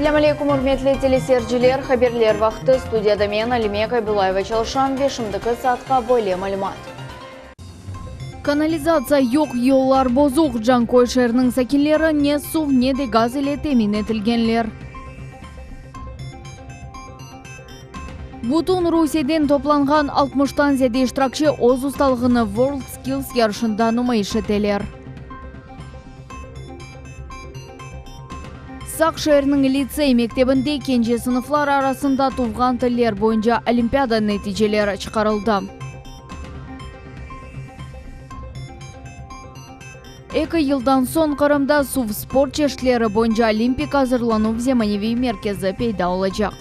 Selâm aleykum, ürmetli teleseyirciler! Haberler vaqtı. Studiyada men, Alime Kaybulayeva çalışam ve şimdiki saatqa böyle malümat. Kanalizatsiya yoq, yollar bozuq, Canköy şeeriniñ sakinleri ne suv, ne de gaz ile temin etilgenler. Bütün Rusiyeden toplanğan altmıştan ziyade iştirakçi öz ustalığını WorldSkills yarışında numayış eteler. Saq şeeriniñ litsey mektebinde kence sınıflar arasında tuvğan tiller boyunca olimpiada neticeleri çıqarıldı. Eki yıldan soñ Qırımda suv sport çeşitleri boyunca olimpik azırlanuv zemaneviy merkezi peyda olacaq.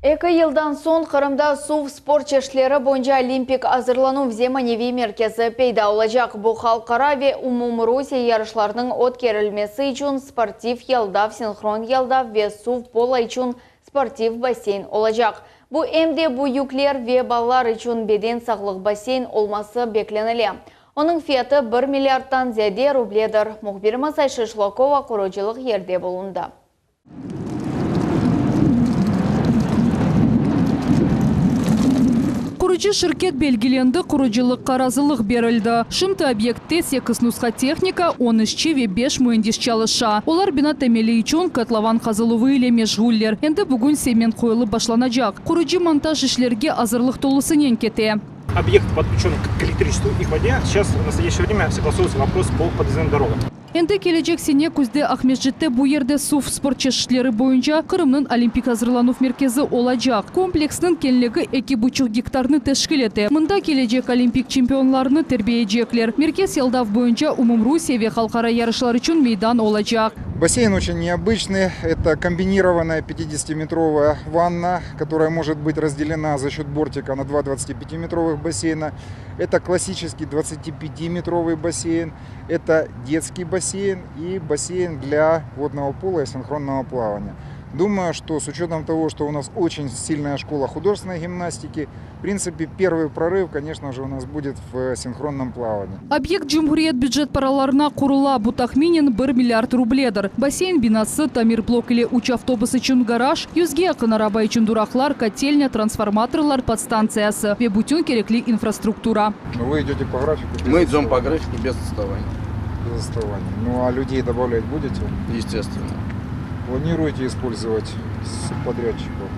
Eki yıldan soñ Qırımda suv sport çeşitleri boyunca olimpik azırlanuv zemaneviy merkezi peyda olacaq. Bu halqara ve umumrusiye yarışlarınıñ ötkerilmesi içün sportiv yaldav, sinhron yaldav ve suv polo içün sportiv basseyn olacaq. Bu em de büyükler ve balalar içün beden sağlıq basseyn olması beklenile. Onıñ fiyatı bir milliardtan ziyade rubledir. Mühbirimiz Ayşe Şlakova qurucılıq yerde bulundı. Qurucı şirket belgilendi, qurucılıqqa razılıq berildi. Şimdi obyektte sekiz nusha tehnika, on işçi ve beş müendis çalışa. Olar bina temeli içün kotlovan qazıluvı ile meşğuller. Endi bugün sement qoyulıp başlanacaq. Qurucı-montaj işlerge azırlıq tolusınen kete. Obyekt podключен k elektriçеству и k воде. Сейчас, в настоящее время, согласовывается вопрос по подъездным дорогам. Endi kelecek sene küzde Aqmescitte bu yerde suv sport çeşitleri boyunca Qırımnıñ olimpik azırlanuv merkezi olacaq. Kompleksniñ keñligi eki buçuq gektarnı teşkil ete. Mında kelecek olimpik çempionlarını terbiyecekler. Merkez yaldav boyunca umumrusiye ve halqara yarışlar içün meydan olacaq. Basseyn oçen neobıçnıy, eto kombinirovanaya pyatidesyatimetrovaya vanna, kotoraya možet bıt razdelena za şet bortika na dva dvadtsatipyatimetrovıh basseyna, eto klassiçeskiy dvadtsatipyatimetrovıy basseyn. Это детский бассейн и бассейн для водного пола и синхронного плавания. Думаю, что с учетом того, что у нас очень сильная школа художественной гимнастики, в принципе, первый прорыв, конечно же, у нас будет в синхронном плавании. Obyekt cumhuriyet bücet paralarına qurula, bu tahminen bir milliard rubledir. Basseyn binası, tamir blok ile üç avtobus içün garaj, yüzge yaqın araba içün duraqlar, kotelnâ, transformatorlar podstantsiyası ve bütün kerekli infrastruktura. Но вы идете по графику? Мы идем по графику без отставания. Без отставания. Ну, а людей добавлять будете? Естественно. Планируете использовать субподрядчиков?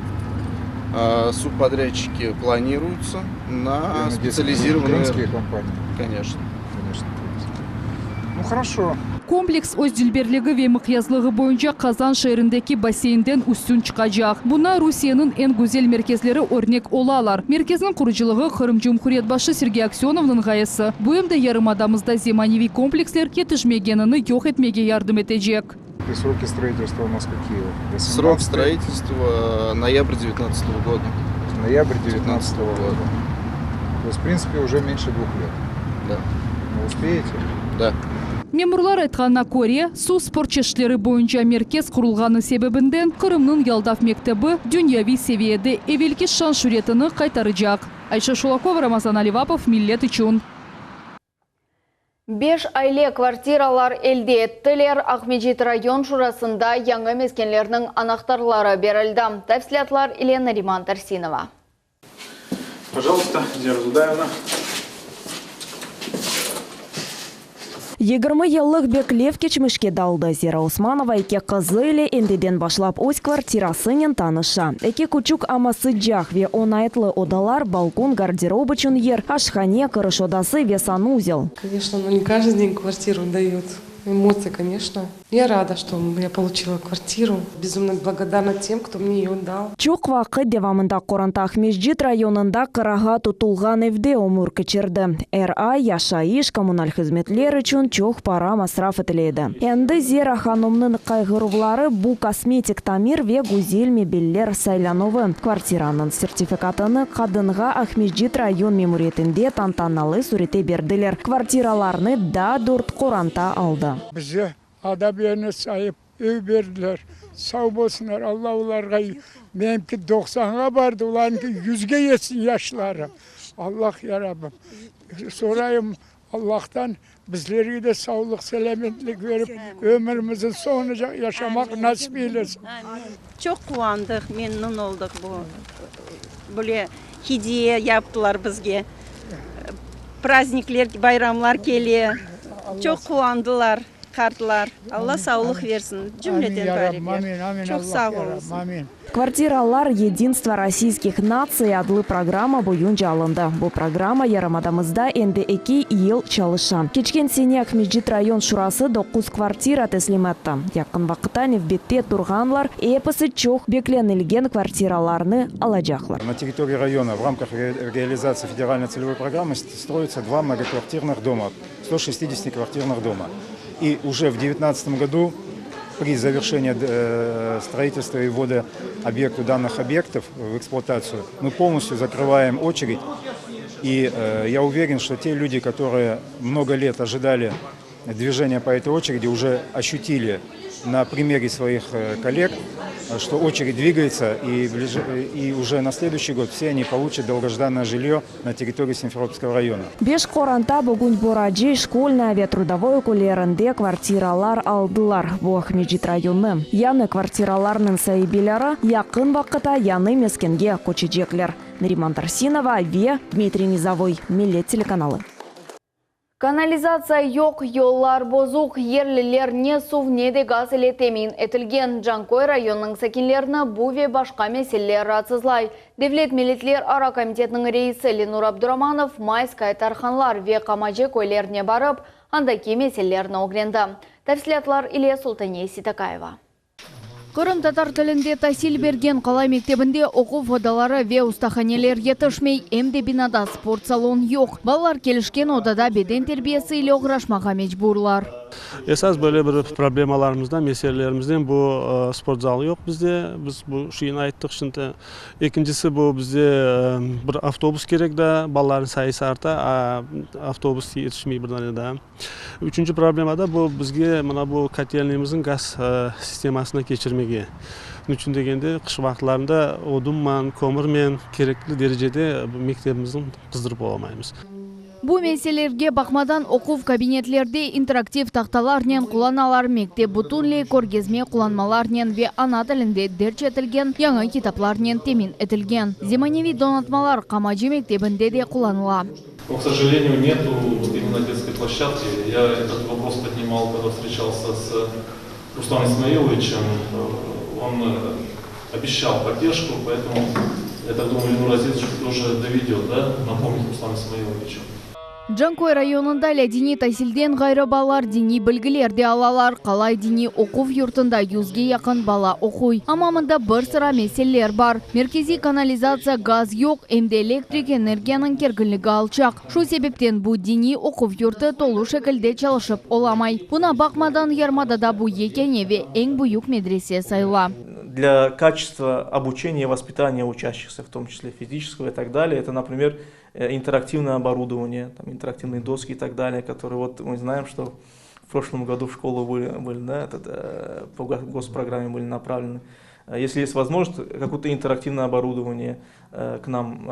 Субподрядчики планируются на Я надеюсь, специализированные... Крымские компании? Конечно. Конечно, крымские. Ну, хорошо. Kompleks öz dülberligi ve mıqyaslığı boyunca Qazan şeerindeki basseynden üstün çıqacaq. Buña Rusiyeniñ eñ güzel merkezleri örnek olalar. Merkezniñ qurucılığı Qırım Cumhuriyet başı Sergey Aksönovnıñ ğayesi. Bu em de yarımadamızda zemaneviy kompleksler yetişmegenini yoq etmege yardım etecek. Сроки строительства у нас какие? Срок строительства ноябрь девятнадцатого года. Ноябрь девятнадцатого года. То есть, в принципе, уже меньше двух лет. Да. Вы успеете? Да. Memurlar aytqanına köre, suv sport çeşitleri boyunca merkez qurulğanı sebebinden Qırımnıñ yaldav mektebi dünyaviy seviyede evelki şan-şüretini qaytaracaq. Ayşe Şulakova, Ramazan Alivapov, Millet içün. Beş aile kvartiralar elde ettiler, Aqmecit rayon şurasında yañı meskenlerniñ anahtarları berildi. Tafsilâtlar ile Nariman Tarsinova. Pajaluysta, Zera Zudaevna. 20 yıllıq beklev keçmişke daldı. Zera Osmanova eki qızı ile endiden başlap öz kvartirasınen tanışa. Eki küçük, amma sıcaq ve oñaytlı odalar, balkon, garderob içün yer, aşhane, kiriş odası ve sanuzel. Конечно, ну не каждый день квартиру дают. Эмоции, конечно. Я рада, что я получила квартиру. Безумно благодарна тем, кто мне ее дал. Çoq vaqıt devamında qoranta Aqmescit rayonında kirağa tutulğan evde ömür keçirdi. Er ay yaşayış, kommunal hızmetler içün çoq para masraf etile edi. Endi Zera hanımnıñ qayğıruvları bu kosmetik tamir ve güzel mebeller saylanuvı. Kvartiranıñ sertifikatını qadınğa Aqmescit rayon memuriyetinde tantanalı sürette berdiler. Kvartiralarnı daa dört qoranta aldı. Bize adam yerine sayıp ev berdiler. Sağ bolsunlar, Alla olarğa, menimki doqsanğa bardı, olarnıñki yüzge yetsin yaşları. Allah, ya Rabbim, sorayım. Allahtan bizlerge de savlıq, selâmetlik berip, ömürimizniñ soñunaca yaşamaq nasip eylesin. Çoq quvandıq, memnün oldıq bu böyle hediye yaptılar bizge. Praznikler, bayramlar kele, çoq quvandılar qartlar. Alla savlıq versin cümleten bareler. Çoq sağ oluñız. Kvartiralar Yedinstvo rossiyskih natsiy adlı programma boyunca alındı. Bu programma yarımadamızda endi eki yıl çalışa. Keçken sene Aqmescit rayon şurası doquz kvartira teslim etti. Yaqın vaqıtta nevbette turğanlar episi çoq beklenilgen kvartiralarnı alacaqlar. На территории района в рамках реализации федеральной целевой программы строятся два многоквартирных дома, 160 квартирных дома. И уже в 2019 году при завершении строительства и ввода объекту данных объектов в эксплуатацию мы полностью закрываем очередь. И я уверен, что те люди, которые много лет ожидали движения по этой очереди, уже ощутили на примере своих коллег, что очередь двигается, и, и уже на следующий год все они получат долгожданное жилье на территории Симферопольского района. Beş qoranta bugün Boracı, Şkolnaya ve Trudovoy köylerinde kvartiralar aldılar. Bu Aqmescit rayonı. Yañı kvartiralarnıñ saipleri yaqın vaqıtta yañı meskenge köçecekler. Nariman Tarsinova ve Dmitriy Nizavoy, Millet telekanalı. Kanalizatsiya yoq, yollar bozuq, yerliler ne suv, ne de gaz ile temin etilgen. Canköy rayonınıñ sakinlerini bu ve başqa meseleler raatsızlay. Devlet milletlerara komitetiniñ reisi Lenur Abduramanov Mayskaya, Tarhanlar ve Qamacı köylerine barıp, andaki meselelerni ögrendi. Tafsilâtlar ile Sultaniye Sitakaeva. Qırımtatar tilinde tasil bergen Qalay mektebinde oquv odaları ve ustahaneler yetişmey, em de binada sport salon yoq. Balalar kelişken odada beden terbiyesi ile oğraşmağa mecburlar. Esas böyle bir problemalarımızdan, meselelerimizden bu sport zalı yoq bizde. Biz bu şeyni ayttıq şimdi. Ekincisi bu bizde bir avtobus kerek da, balalarnıñ sayısı arta, a avtobus yetişmey bir dane daa. Üçünci problema da bu bizge mına bu kotelnıymıznıñ gaz sistemasına keçirmege. Niçün degende, qış vaqıtlarında odunman, kömürmen kerekli derecede mektebimizni qızdırıp olamaymız. Bu meselelerge baqmadan, oquv kabinetlerde interaktiv tahtalarnen qullanalar, mektep bütünley körgezme qullanmalarnen ve ana tilinde derc etilgen yañı kitaplarnen temin etilgen. Zemaneviy donatmalar Qamacı mektebinde de qullanıla. Но, к сожалению, нету вот именно детской площадки. Я этот вопрос поднимал, когда встречался с Русланом Исмаиловичем. Он обещал поддержку, поэтому, я так думаю, Ленур Азизович тоже доведет, да, напомнит Руслану Исмаиловичу. Canköy rayonında lâdiniy tasilden ğayrı balalar diniy bilgiler de alalar. Qalay diniy oquv yurtunda yüzge yaqın bala oquy. Amma mında bir sıra meseleler bar. Merkeziy kanalizatsiya, gaz yoq, em de elektrik energiyanıñ kerginligi alçaq. Şu sebepten bu diniy oquv yurtı tolu şekilde çalışıp olamay. Buña baqmadan yarımadada bu yekâne ve eñ büyük medrese sayıla. Для качества обучения и воспитания учащихся, в том числе физического и так далее, это, например, интерактивное оборудование, там, интерактивные доски и так далее, которые вот мы знаем, что в прошлом году в школу были, были да, этот, по госпрограмме были направлены. Если есть возможность, какое-то интерактивное оборудование к нам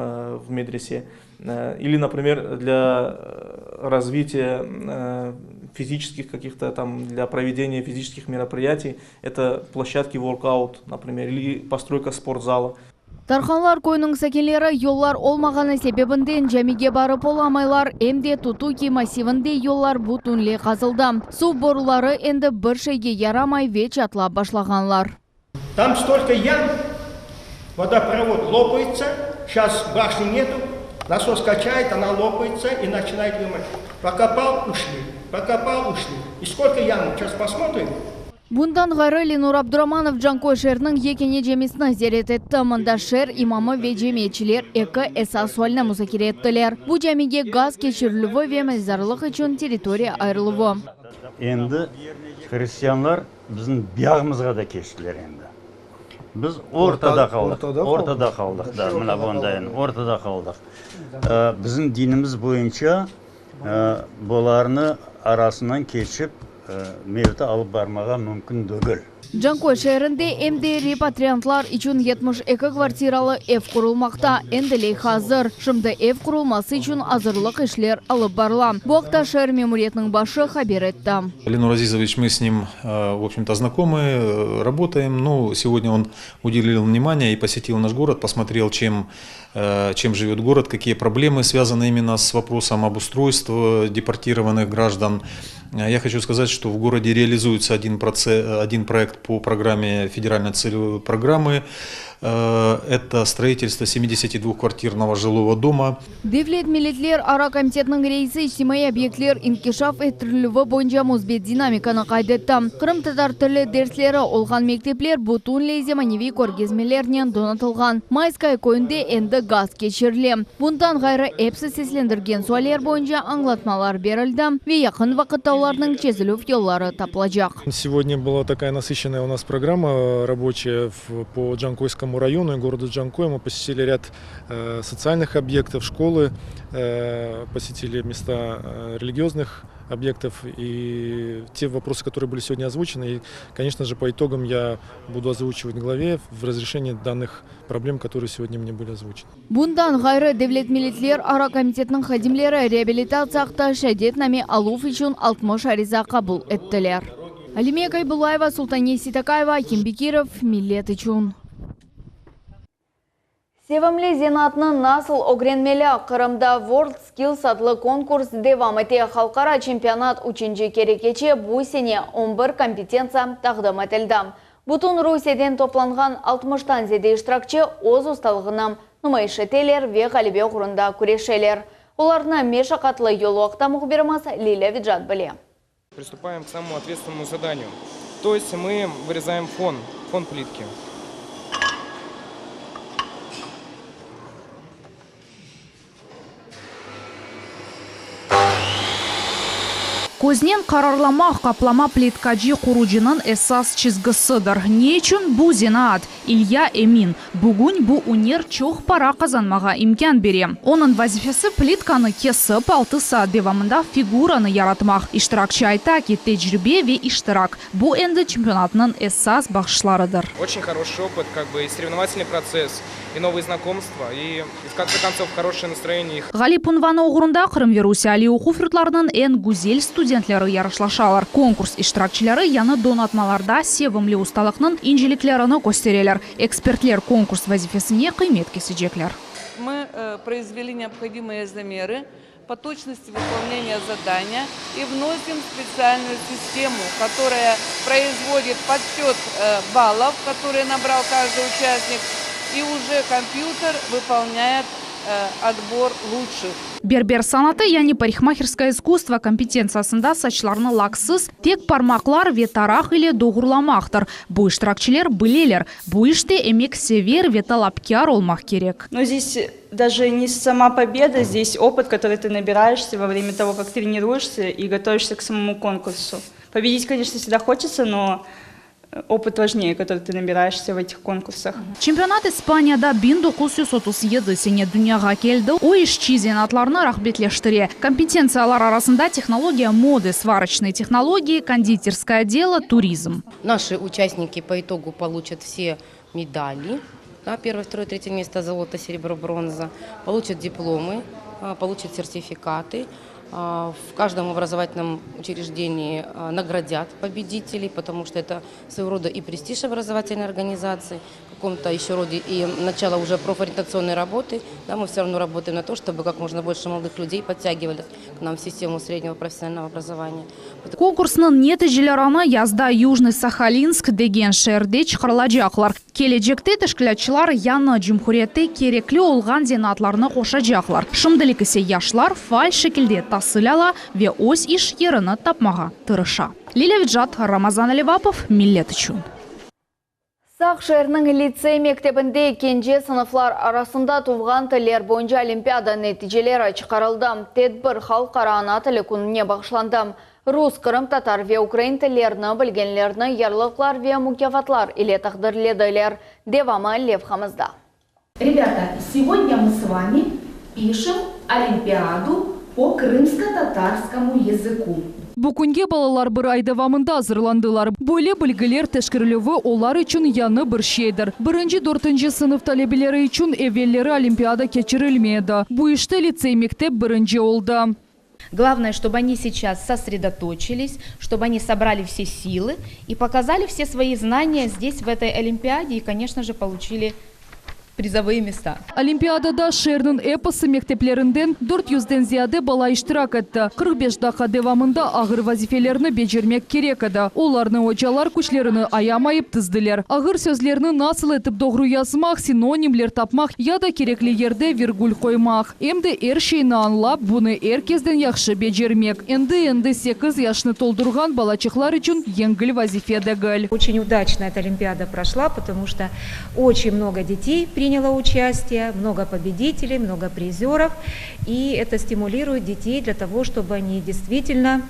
в медресе. Или, например, для развития физических каких-то там, для проведения физических мероприятий, это площадки воркаут, например, или постройка спортзала. Tarhanlar köyüniñ sakinleri yollar olmağanı sebebinden camige barıp olamaylar, em de Tutuki massivinde yollar bütünley qazıldı. Suv boruları endi bir şeyge yaramay ve çatlap başlağanlar. Там столько ям, водопровод лопается, сейчас башни нету, насос качает, она лопается и начинает вымывать. Покопал, ушли, покопал, ушли. И сколько ям, сейчас посмотрим. Bundan ğayrı Lenur Abduramanov Canköy şeeriniñ yekâne camisini ziyaret etti. Mında şeer imamı ve cemiyetçiler eki esas sualni muzakere ettiler. Bu camige gaz keçirilüvi ve mezarlıq içün territoriya ayırıluvı. Endi hristianlar bizim buyağımızğa da keçtiler endi. Biz ortada qaldıq. Ortada qaldıq da, mına bundayın, ortada qaldıq. Bizim dinimiz boyunca bularnı arasından keçip mevti alıp barmağa mümkün degil. Canköy şeerinde em de repatriantlar içün 72 kvartiralı ev qurulmaqta. Endi leyha azır. Şimdi ev qurulması içün azırlıq işler alıp barıla. Bu aqta şeer memuriyetiniñ başı haber etti. Ленур Азизович, мы с ним, в общем-то, знакомы, работаем. Ну, сегодня он уделил внимание и посетил наш город, посмотрел, чем, чем живет город, какие проблемы связаны именно с вопросом обустройства депортированных граждан. Я хочу сказать, что в городе реализуется один, процесс, один проект по программе федеральной целевой программы. Это строительство 72-квартирного жилого дома. Devlet milletler ara komitetiniñ reisi içtimaiy obyektler inkişaf ettirilüvi boyunca müsbet dinamikanı qayd etti. Qırımtatar tili dersleri olğan mektepler bütünley zemaneviy körgezmelernen donatılğan. Mayskaya köyünde endi gaz keçirile. Bundan ğayrı, episi seslendirgen sualler boyunca añlatmalar berildi ve yaqın vaqıtta olarnıñ çezilüv yolları tapılacaq. Сегодня была такая насыщенная у нас программа рабочая по Джанкойскому району и городу Джанкой. Мы посетили ряд социальных объектов, школы, посетили места религиозных объектов и те вопросы, которые были сегодня озвучены. И, конечно же, по итогам я буду озвучивать главе в разрешении данных проблем, которые сегодня мне были озвучены. Bundan ğayrı, Devlet milletler ara komitetiniñ hadimleri reabilitatsiya aqta şeadetname aluv içün 60 ariza qabul ettiler. Alime Kaybulayeva, Sultaniye Seytakayeva, Akim Bekirov, Millet içün. Sevimli zenaatnı nasıl ögrenmeli? Qırımda WorldSkills adlı konkurs devam ete. Halqara çempionat üçünci kere keçe, bu sene 11 kompetentsiya taqdim etildi. Bütün Rusiyeden toplanğan altmıştan ziyade iştirakçi öz ustalığını numayış eteler ve ğalebe oğrunda küreşeler. Olarnıñ meşaqatlı yolu aqta mühbirimiz Lilâ Vecat bile. Приступаем к самому ответственному заданию. То есть мы вырезаем фон, фон плитки. Köznen qararlamaq qaplama plitkacı qurucınıñ esas çizgisidir. Ne içün bu zenaat? İlya emin, bugün bu üner çoq para qazanmağa imkân bere. Onıñ vazifesi plitkanı kesip, altı saat devamında figuranı yaratmaq. İştirakçi ayta ki, tecribe ve iştirak, bu endi çempionatnıñ esas bahşışlarıdır. Очень хороший опыт, как бы и соревновательный процесс, и новые знакомства, и, в конце концов, хорошее настроение. Ğalip unvanı oğrunda Qırım ve Rusiye aliy oquv yurtlarınıñ eñ güzel studentleri yarışlaşalar. Konkurs iştirakçileri yañı donatmalarda sevimli ustalıqnıñ inceliklerini köstereler. Ekspertler konkurs vazifesine qıymet kesecekler. Мы произвели необходимые замеры по точности выполнения задания и вносим специальную систему, которая производит подсчет баллов, которые набрал каждый участник, и уже компьютер выполняет отбор лучших. Berber sanatı, yani parikmaherskoye iskusstvo kompetentsiyasında saçlarnı laksız, tek parmaqlar ve taraq ile doğrulamaqtır. Bu iştirakçiler bileler, bu işte emeksever ve talapkâr olmaq kerek. Но здесь даже не сама победа, здесь опыт, который ты набираешься во время того, как тренируешься и готовишься к самому конкурсу. Победить, конечно, всегда хочется, но опыт важнее, который ты набираешься в этих конкурсах. Çempionat İspaniyada 1937 sene dünyağa keldi. O, işçi zenaatlarını rağbetleştire. Kompetentsiyalar arasında tehnologiya modı, сварочные технологии, кондитерское дело, туризм. Наши участники по итогу получат все медали. Да, первое, второе, третье место, золото, серебро, бронза. Получат дипломы, получат сертификаты. В каждом образовательном учреждении наградят победителей, потому что это своего рода и престиж образовательной организации, в каком-то еще роде и начало уже профориентационной работы. Да, мы все равно работаем на то, чтобы как можно больше молодых людей подтягивали к нам в систему среднего профессионального образования. Konkursnıñ neticelerini yazda Yujnıy-Sahalinsk degen şeerde çıqarılacaqlar. Kelecekte teşkilâtçılar yañı cumhuriyette kerekli olğan zenaatlarnı qoşacaqlar. Şimdilik ise yaşlar faal şekilde tasil ala ve öz iş yerini tapmağa tırışa. Lilâ Vecat, Ramazan Alivapov, Millet içün. Saq şeeriniñ litsey mektebinde kence sınıflar arasında tuvğan tiller boyunca olimpiada neticeleri çıqarıldı. Tedbir Halqara ana tili kününe bağışlandı. Rus, qırımtatar ve ukrain tillerini bilgenlerni yarlıqlar ve mukâfatlar ile taqdirlediler. Devamı levhamızda. Ребята, сегодня мы с вами пишем олимпиаду по крымско-татарскому языку. Bu künge balalar bir ay devamında azırlandılar. Böyle bilgiler teşkerilüvi olar içün yañı bir şeydir. Birinci, dörtünci sınıf talebeleri içün evelleri olimpiada keçirilmey edi. Bu işte litsey-mektep birinci oldı. Главное, чтобы они сейчас сосредоточились, чтобы они собрали все силы и показали все свои знания здесь, в этой олимпиаде, и, конечно же, получили призовые места. Olimpiadada şeerniñ episi mekteplerinden dört yüzden ziyade bala iştirak etti. 45 daqqa devamında ağır vazifelerni becermek kerek edi. Olarnı ocalar küçlerini ayamayıp tizdiler. Ağır sözlerni nasıl etip doğru yazmaq, sinonimler tapmaq ya da kerekli yerde virgül qoymaq. Em de er şeyni añlap, bunı er kesden yahşı becermek. Endi-endi sekiz yaşnı toldurğan balaçıqlar içün yengil vazife degil. Очень удачно эта олимпиада прошла, потому что очень много детей приняло участие, много победителей, много призеров. И это стимулирует детей для того, чтобы они действительно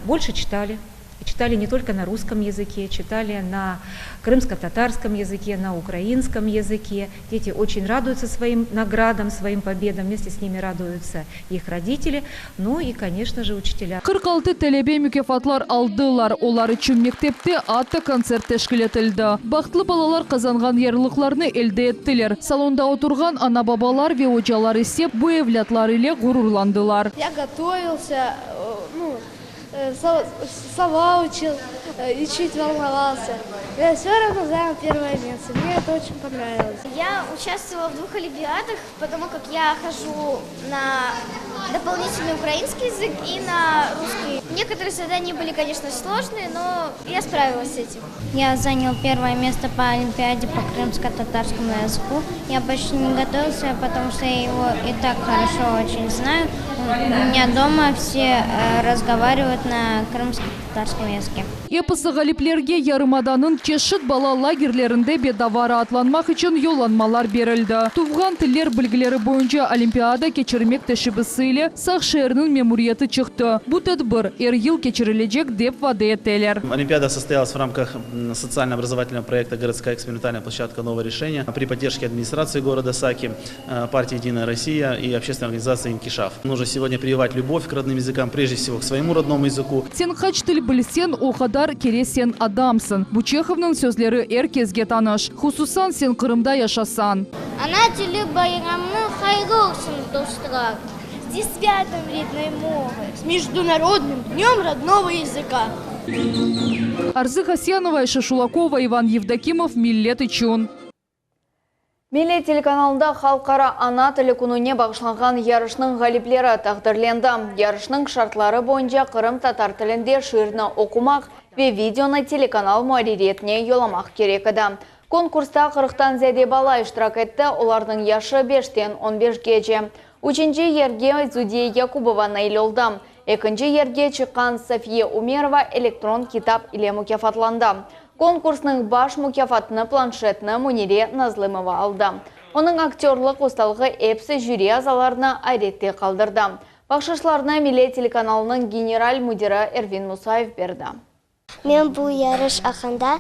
больше читали. Читали не только на русском языке, читали на крымско-татарском языке, на украинском языке. Дети очень радуются своим наградам, своим победам, вместе с ними радуются их родители, ну и, конечно же, учителя. 46 talebe mukâfatlar aldılar. Olar içün mektepte atta kontsert teşkil etildi. Bahtlı balalar qazanğan yarlıqlarnı elde ettiler. Salonda oturğan ana-babalar ve ocalar ise bu evlâtları ile ğururlandılar. Я готовился, ну, слова учил и чуть волновался. Я все равно занял первое место. Мне это очень понравилось. Я участвовала в двух олимпиадах, потому как я хожу на дополнительный украинский язык и на русский. Некоторые задания были, конечно, сложные, но я справилась с этим. Я занял первое место по олимпиаде по крымско-татарскому языку. Я почти не готовился, потому что я его и так хорошо очень знаю. У меня дома все разговаривают на крымско-татарском языке. Episi ğaliplerge yarımadanıñ çeşit bala lagerlerinde bedava raatlanmaq içün yollanmalar berildi. Tuvğan tiller bilgileri boyunca olimpiada keçirmek teşebbüsi ile Saq şeeriniñ memuriyeti çıqtı. Bu tedbir er yıl keçirilecek, dep vade eteler. Олимпиада состоялась в рамках социально-образовательного проекта «Городская экспериментальная площадка «Новое решение» при поддержке администрации города Саки, партии «Единая Россия» и общественной организации «Инкишаф». Нужно сегодня прививать любовь к родным языкам, прежде всего к своему родному языку. Sen qaç til bilseñ, o qadar kere sen adamsıñ. Bu Çehovnıñ sözleri er kesge tanış. Hususan sen Qırımda yaşasañ. Ana tili bayramı hayırlı olsun, dostlar! Зі святом рідної мови! С Международным днем родного языка! Arzı Hasenova, Ayşe Şulakova, İvan Yevdokimov, Millet içün. Millet telekanalında Halqara ana tili kününe bağışlanğan yarışnıñ ğalipleri taqdirlendi. Yarışnıñ şartları boyunca qırımtatar tilinde şiirni oqumaq ve videonı telekanal muarririyetine yollamaq kerek edi. Konkursta qırqtan ziyade bala iştirak etti, olarnıñ yaşı beşten on beşgece. Üçünci yerge Zudiye Yakubova nail oldı. Ekinci yerge çıqqan Safiye Umerova elektron kitap ile mukâfatlandı. Konkursnıñ baş mukâfatını, planşetni Münire Nazlımova aldı. Onıñ aktörlıq ustalığı episi jüri azalarını ayrette qaldırdı. Bahşışlarnı Millet telekanalınıñ general müdiri Ervin Musayev berdi. Men bu yarış aqqında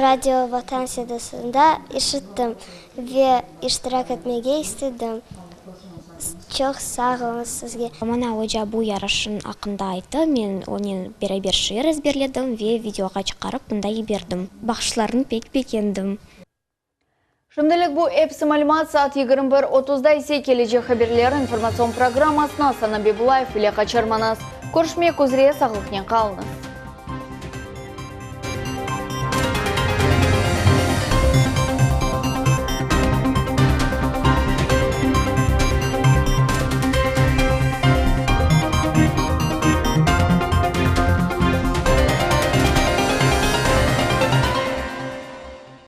Radio Vatan sedasında işittim ve iştirak etmege istedim. Çoq sağ oluñız sizge. Maña oca bu yarışnıñ aqqında ayttı, men onen beraber şiir ezberledim ve videoğa çıqarıp mında yiberdim. Bahşışlarnı pek begendim. Şimdilik bu episi malümat, saat 21:30da ise Kelecek haberleri informatsion programmasını Asan Abibullayev ile qaçırmañız. Körüşmek üzre, sağlıqnen qalıñız.